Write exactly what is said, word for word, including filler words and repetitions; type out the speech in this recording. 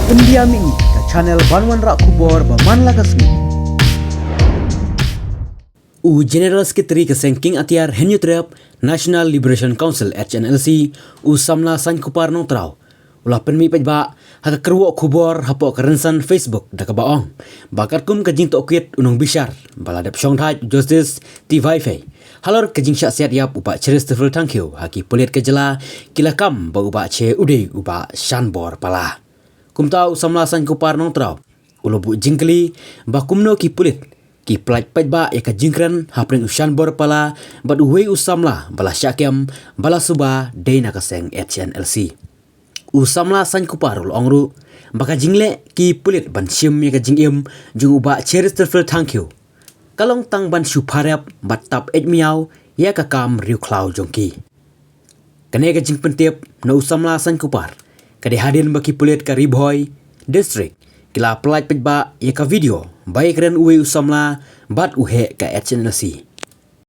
Pyndiam ïa ngi ka channel ban wanrah khubor ba man la ka sngi. U General Secretary ka seng King Atiar Hynñiewtrep National Liberation Council, H N L C, u samla Saiñkupar Nongtraw, u la pynmih paidbah ha ka kyrwoh khubor hapoh ka rynsan Facebook da kaba ong ba katkum ka jingtohkit u nongbishar ba la dep shongthait, Justice T. Vaiphei, halor ka jingshah siat ïap u Bah Cheristerfield Thangkhiew, ha ki pulit ka jylla ki la kam ba u Bah Che u dei u Bah Shanbor Pala. Kumta u samla Saiñkupar Nongtraw u la buh jingkylli ba kumno ki pulit ki pyllait paidbah ïa ka jingkren hapdeng u Shanbor Pala bad uwei u samla ba la shah kem ba la suba dei na ka seng H N L C. U samla Saiñkupar u la ong ruh ba ka jingleh ki pulit ban shim ïa ka jingim jong u Bah Cheristerfield Thangkhiew ka long tang ban shu pharep bad tap eit miaw ïa ka kam riewkhlaw jong ki. Kane ka jingpyntip na u samla Saiñkupar ka dei hadien ba ki pulit ka Ri Bhoi District ki la pyllait paidbah ïa ka video ba ïakren uwei u samla bad u heh ka H N L C.